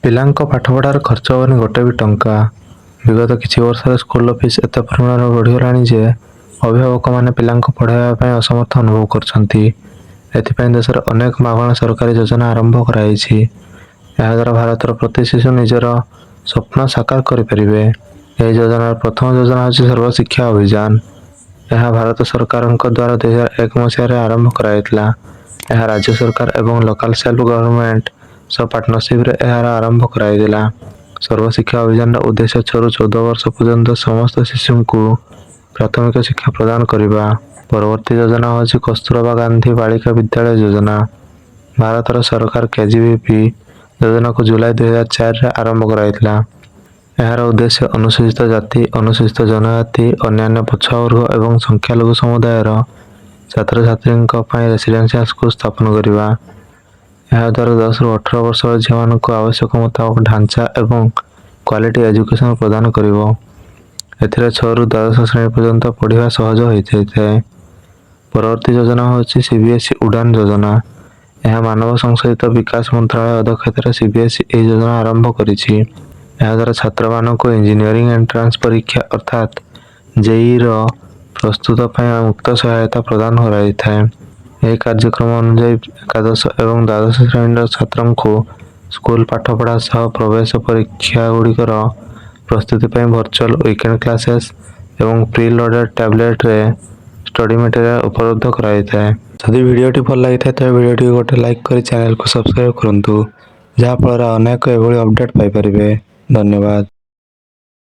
ପିଲାଙ୍କ ପାଠପଢ଼ାର ଖର୍ଚ୍ଚ ହେବନି ଗୋଟେ ବି ଟଙ୍କା। ବିଗତ କିଛି ବର୍ଷରେ ସ୍କୁଲର ଫିସ୍ ଏତେ ପରିମାଣରେ ବଢ଼ିଗଲାଣି ଯେ ଅଭିଭାବକମାନେ ପିଲାଙ୍କୁ ପଢ଼ାଇବା ପାଇଁ ଅସମର୍ଥ ଅନୁଭବ କରୁଛନ୍ତି। ଏଥିପାଇଁ ଦେଶରେ ଅନେକ ମାଗଣା ସରକାରୀ ଯୋଜନା ଆରମ୍ଭ କରାଯାଇଛି। ଏହାଦ୍ୱାରା ଭାରତର ପ୍ରତି ଶିଶୁ ନିଜର ସ୍ୱପ୍ନ ସାକାର କରିପାରିବେ। ଏହି ଯୋଜନାର ପ୍ରଥମ ଯୋଜନା ହେଉଛି ସର୍ବଶିକ୍ଷା ଅଭିଯାନ। ଏହା ଭାରତ ସରକାରଙ୍କ ଦ୍ୱାରା 2001 ମସିହାରେ ଆରମ୍ଭ କରାଯାଇଥିଲା। ଏହା ରାଜ୍ୟ ସରକାର ଏବଂ ଲୋକାଲ ସେଲ୍ଫ ଗଭର୍ଣ୍ଣମେଣ୍ଟ ସହ ପାର୍ଟନରସିପରେ ଏହାର ଆରମ୍ଭ କରାଯାଇଥିଲା। ସର୍ବଶିକ୍ଷା ଅଭିଯାନର ଉଦ୍ଦେଶ୍ୟ 6ରୁ 14 ବର୍ଷ ପର୍ଯ୍ୟନ୍ତ ସମସ୍ତ ଶିଶୁଙ୍କୁ ପ୍ରାଥମିକ ଶିକ୍ଷା ପ୍ରଦାନ କରିବା। ପରବର୍ତ୍ତୀ ଯୋଜନା ହେଉଛି କସ୍ତୁରବା ଗାନ୍ଧୀ ବାଳିକା ବିଦ୍ୟାଳୟ ଯୋଜନା। ଭାରତର ସରକାର କେଜିବିପି ଯୋଜନାକୁ ଜୁଲାଇ 2004ରେ ଆରମ୍ଭ କରାଯାଇଥିଲା। ଏହାର ଉଦ୍ଦେଶ୍ୟ ଅନୁସୂଚିତ ଜାତି, ଅନୁସୂଚିତ ଜନଜାତି, ଅନ୍ୟାନ୍ୟ ପଛୁଆ ବର୍ଗ ଏବଂ ସଂଖ୍ୟାଲଘୁ ସମୁଦାୟର ଛାତ୍ରଛାତ୍ରୀଙ୍କ ପାଇଁ ରେସିଡେନ୍ସିଆଲ ସ୍କୁଲ ସ୍ଥାପନ କରିବା। ଏହାଦ୍ୱାରା 10ରୁ 18 ବର୍ଷର ଝିଅମାନଙ୍କୁ ଆବଶ୍ୟକ ମୁତାବକ ଢାଞ୍ଚା ଏବଂ କ୍ୱାଲିଟି ଏଜୁକେସନ ପ୍ରଦାନ କରିବ। ଏଥିରେ 6ରୁ ଦ୍ୱାଦଶ ଶ୍ରେଣୀ ପର୍ଯ୍ୟନ୍ତ ପଢ଼ିବା ସହଜ ହୋଇଯାଇଥାଏ। ପରବର୍ତ୍ତୀ ଯୋଜନା ହେଉଛି ସିବିଏସ୍ଇ ଉଡ଼ାନ ଯୋଜନା। ଏହା ମାନବ ସଂଶୋଧିତ ବିକାଶ ମନ୍ତ୍ରଣାଳୟ ଅଧ୍ୟକ୍ଷତାରେ ସିବିଏସ୍ଇ ଏହି ଯୋଜନା ଆରମ୍ଭ କରିଛି। ଏହାଦ୍ୱାରା ଛାତ୍ରମାନଙ୍କୁ ଇଞ୍ଜିନିୟରିଂ ଏଣ୍ଟ୍ରାନ୍ସ ପରୀକ୍ଷା ଅର୍ଥାତ୍ ଜେଇଇର ପ୍ରସ୍ତୁତ ପାଇଁ ମୁକ୍ତ ସହାୟତା ପ୍ରଦାନ କରାଯାଇଥାଏ। ଏହି କାର୍ଯ୍ୟକ୍ରମ ଅନୁଯାୟୀ ଏକାଦଶ ଏବଂ ଦ୍ୱାଦଶ ଶ୍ରେଣୀର ଛାତ୍ରଙ୍କୁ ସ୍କୁଲ ପାଠପଢ଼ା ସହ ପ୍ରବେଶ ପରୀକ୍ଷା ଗୁଡ଼ିକର ପ୍ରସ୍ତୁତି ପାଇଁ ଭର୍ଚୁଆଲ ୱିକେଣ୍ଡ କ୍ଲାସେସ୍ ଏବଂ ପ୍ରି ଲୋଡେଡ୍ ଟ୍ୟାବଲେଟ୍ରେ ଷ୍ଟଡି ମେଟେରିଆଲ ଉପଲବ୍ଧ କରାଯାଇଥାଏ। ଯଦି ଭିଡ଼ିଓଟି ଭଲ ଲାଗିଥାଏ, ତେବେ ଭିଡ଼ିଓଟିକୁ ଗୋଟେ ଲାଇକ୍ କରି ଚ୍ୟାନେଲକୁ ସବସ୍କ୍ରାଇବ୍ କରନ୍ତୁ, ଯାହାଫଳରେ ଅନେକ ଏଭଳି ଅପଡ଼େଟ୍ ପାଇପାରିବେ। ଧନ୍ୟବାଦ।